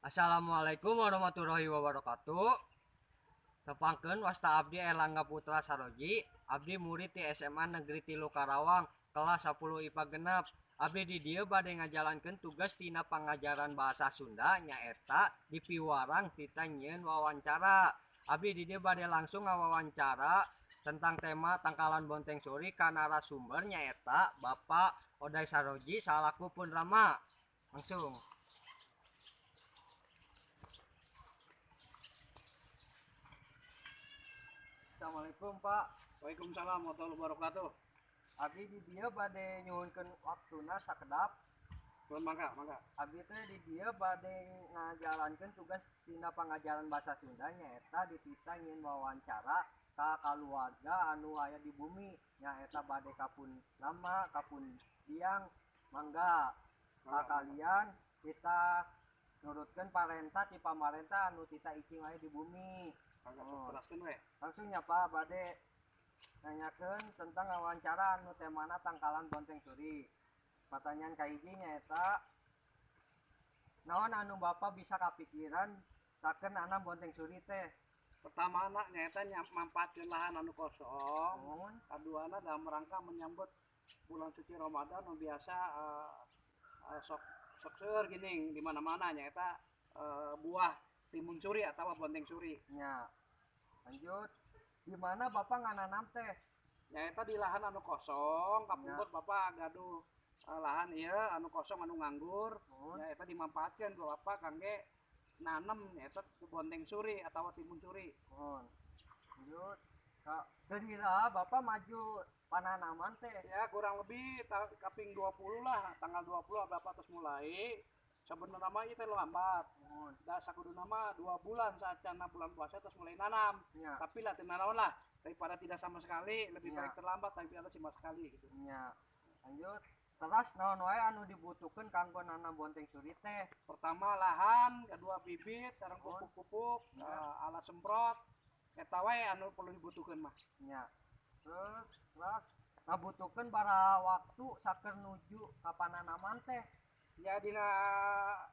Assalamualaikum warahmatullahi wabarakatuh. Tepangkeun, wasta abdi Erlangga Putra Saroji, abdi murid di SMA Negeri 3 Karawang, kelas 10 IPA 6. Abdi di dieu bade ngajalankeun tugas tina pangajaran bahasa Sunda, nyaeta di piwarang tita nyieun wawancara. Abdi di dieu bade langsung ngawawancara tentang tema Tangkalan Bonteng Suri ka narasumber, nyaeta Bapak Oday Saroji salaku pun rama. Langsung. Assalamualaikum, Pak. Waalaikumsalam warahmatullahi wabarakatuh. Abdi di dieu bade nyuhunkeun waktuna sakedap. Pun mangga, mangga. Abdi teh di dieu bade ngajalankeun tugas tina pangajaran bahasa Sunda, nyaeta dititah nyieun wawancara ka kaluarga anu aya di bumi, nyaeta bade ka pun rama, ka pun biang. Mangga kalian kita nurutkeun parentah ti pamarentah anu tita icing aya di bumi. Mangga. Oh. Teraskeun we. Langsung ya, Pak, bade nanyakeun tentang wawancara anu temana Tangkalan Bonteng Suri. Pertanyaan kahiji nyaeta naon anu Bapak bisa kapikiran saken nanam bonteng suri teh? Pertama anak nyaeta manfaatkeun lahan anu kosong. Muhun. Kaduana dalam rangka menyambut bulan suci Ramadan nu biasa sok sok seueur geuning di mana-mana, nyaeta buah timun suri atau bonteng suri. Nya. Lanjut. Di mana Bapak ngananam teh? Nyaeta di lahan anu kosong, kapungkur Bapak gaduh lahan ieu anu kosong, anu nganggur. Nyaeta dimanfaatkeun ku Bapak kangge nanem nyaeta bonteng suri atau timun suri. Muhun. Lanjut. Ka iraha Bapak maju pananaman teh? Ya, kurang lebih kaping 20 lah, tanggal 20 Bapak terus mulai. Sebenarnya mah ieu teh lambat. Da sakuduna mah 2 bulan saacana bulan puasa terus mulai nanam. Tapi lah teu nanaon lah, daripada tidak sama sekali lebih baik terlambat daripada sama sekali gitu. Nya. Lanjut. Terus naon wae anu dibutuhkeun kanggo nanam bonteng suri teh? Pertama lahan, kedua bibit, sareng pupuk-pupuk, alat semprot. Eta wae anu perlu dibutuhkeun mah. Nya. Terus ngabutuhkeun bara waktu saker nuju ka pananaman teh? Ya, dina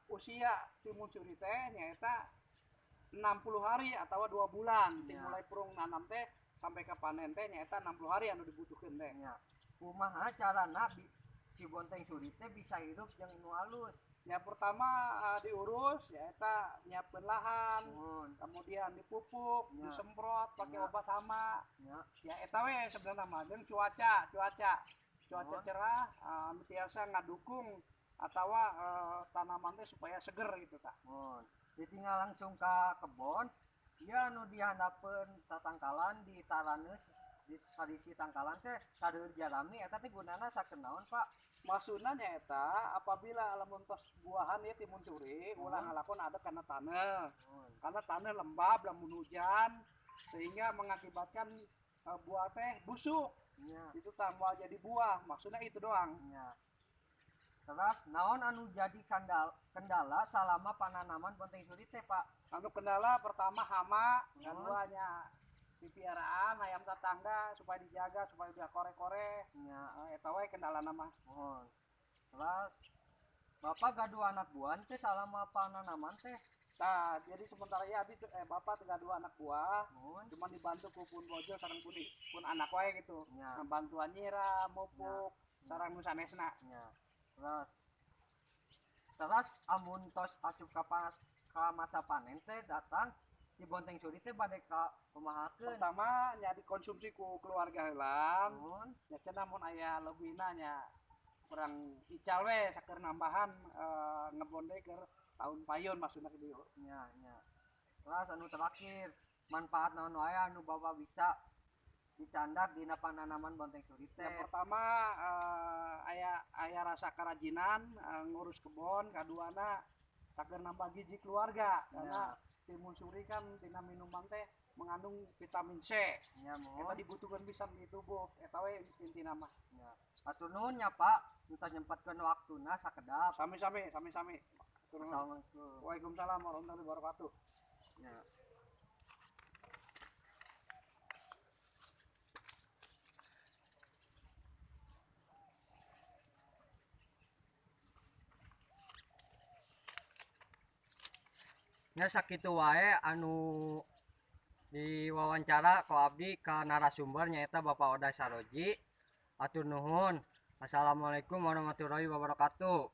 usia timun suri teh nyaeta 60 hari atau 2 bulan. Ti mulai purung nanam teh sampai ke panen teh nyaeta 60 hari anu dibutuhkeun teh. Nya. Kumaha carana si bonteng suri teh bisa hidup jeung nu alus? Ya, pertama diurus, nyaeta nyiapkeun lahan, kemudian dipupuk, disemprot pakai obat hama. Ya, eta we sebenarnya mah, jeung cuaca, cuaca. Cuaca cerah, anu tiasa ngadukung atawa tanaman teh supaya seger gitu tah. Muhun. Ditinggal langsung ka kebon, ieu anu dihandapeun tatangkalan di taraneus di sarisi tangkalan teh sareur jarami, eta teh gunana sakeun naon, Pak? Maksudna nyaeta apabila lamun tos buahan ieu timun suri, ulah ngalakon ada kana taneuh. Karena taneuh lembab lamun hujan sehingga mengakibatkan buah teh busuk. Itu tah moal jadi buah, maksudnya itu doang. Nya. Terus naon anu jadi kendala selama pananaman bonteng suri teh, Pak? Anu kendala pertama hama, keduanya pipiaraan ayam tetangga supaya dijaga supaya udah kore-kore. Eta wae kendala mah. Muhun. Terus Bapak gaduh anak buah teh selama pananaman teh? Nah, jadi sementara ya abdi Bapak gaduh anak buah, cuman dibantu ku pun bojo sareng pun anak wae gitu. Nah, bantuan nyiram, mupuk, sareng nu sanesna. Nya. Terus amun tos asup ka masa panen teh datang di bonteng suri teh bade ka kumahakeun? Pertama nya dikonsumsi ku keluarga heula. Muhun. Nya cenah mun aya leuwihna nya kurang ical we saker nambahan, ngebon deui keur tahun payun maksudna kitu. Nya, nya. Terus anu terakhir, manfaat naon wae anu Bapak bisa dicandak dina pananaman bonteng suri teh? Yang pertama, aya rasa kerajinan, ngurus kebon, kaduana saker nambah gizi keluarga karena timun suri kan tina minuman teh mengandung vitamin C. Ya, muhun. Eta dibutuhkan pisan di tubuh, eta we intina mah. Ya. Hatur nuhun nya, Pak, entah nyempatkeun waktuna sakedap. Sami-sami, sami-sami. Assalamualaikum. Waalaikumsalam warahmatullahi wabarakatuh. Ya. Nya, sakitu wae anu diwawancara ku abdi ka narasumber, nyaeta Bapak Oda Saroji. Atur nuhun. Assalamualaikum warahmatullahi wabarakatuh.